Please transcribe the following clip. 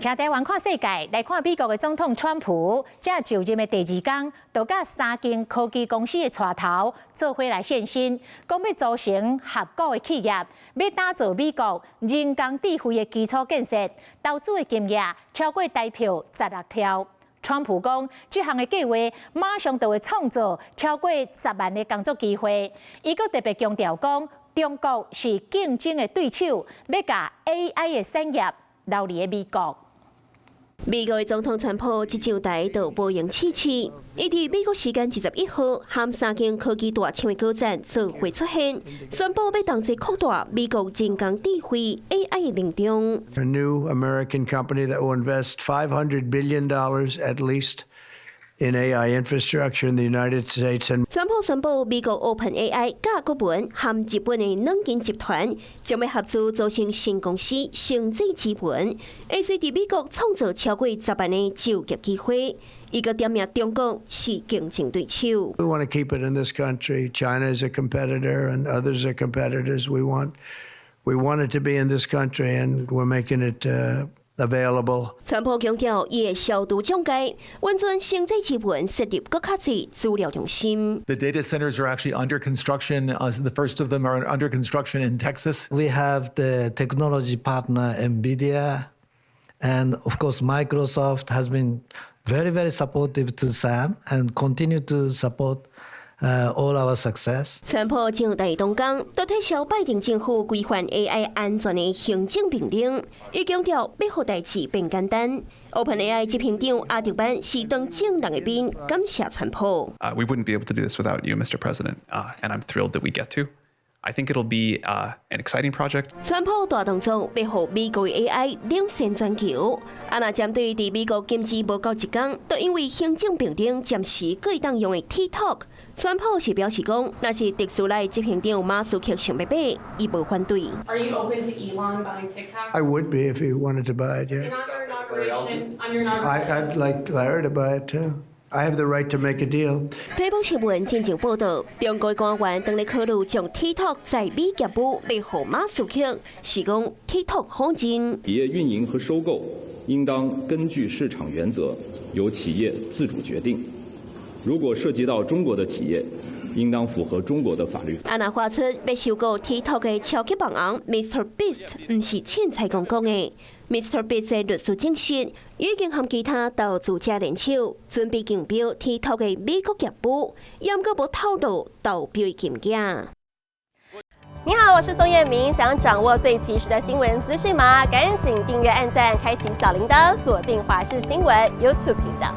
徛台灣看世界，來看美國的總統川普，這就任的第二工，就佮三間科技公司的帶頭做伙來現身，講欲組成合股的企業，欲打造美國人工智慧的基礎建設，投資的金額超過台票16兆。川普講，這項的計劃馬上就會創造超過10萬的工作機會。伊閣特別強調講，中國是競爭的對手，欲共 AI 的產業留佇美國。美國總統川普一上台就無閒試試，伊佇美國時間21號，和三間科技大廠的高層做伙出現，宣布欲同齊擴大美國人工智慧 AI 的領域。 A new American company that will invest $500 billion at least in AI infrastructure in the United States. And 川普宣布，美國 OpenAI 佮谷歌和日本的軟銀集團將欲合資組成新公司星際資本，會隨佇美國創造超過10萬的就業機會。伊閣點名中國是競爭對手。 We want to keep it in this country. China is a competitor and others are competitors. We want it to be in this country, and we're making it available. 川普強調，伊會消除障礙，允准星際資本設立閣較濟資料中心。 The data centers are actually under construction. The first of them are under construction in Texas. We have the technology partner NVIDIA, and of course Microsoft has been very, very supportive to SAM and continue to support all our success. 川普上台當工，就撤銷拜登政府規範 AI 安全的行政命令，伊強調欲予代誌變簡單。OpenAI 執行長阿特曼是當眾人的面感謝川普。 We wouldn't be able to do this without you, Mr. President, and I'm thrilled that we get to. I think it'll be an exciting project. 川普大動作欲予美國 AI 領先全球。啊，若針對佇美國禁止無夠一工，都因為行政命令暫時閣會當用的 TikTok，川普是表示講，若是特斯拉執行長馬斯克想欲買，伊無反對。 Are you open to Elon buying TikTok? I would be if he wanted to buy it, yeah. And on your inauguration, on your inauguration. I'd like Larry to buy it too. I have the right to make a deal. 彭博新聞進前報道，中國官員當咧考慮將 TikTok 在美業務賣予馬斯克，是講 TikTok 好認。企業運營和收購應當根據市場原則，由企業自主決定。如果涉及到中國的企業，應當符合中國的法律。啊，若發出欲收購 TikTok 的超級網紅 Mr. Beast，毋是凊彩講講的。Mr. Beast 的律師證實，已經和其他投資者聯手，準備競標 TikTok 的美國業務，猶閣無透露投標的金額。你好，我是宋燕明，想掌握最及時的新聞資訊嗎？趕緊訂閱、按讚、開啟小鈴鐺，鎖定華視新聞 YouTube 頻道。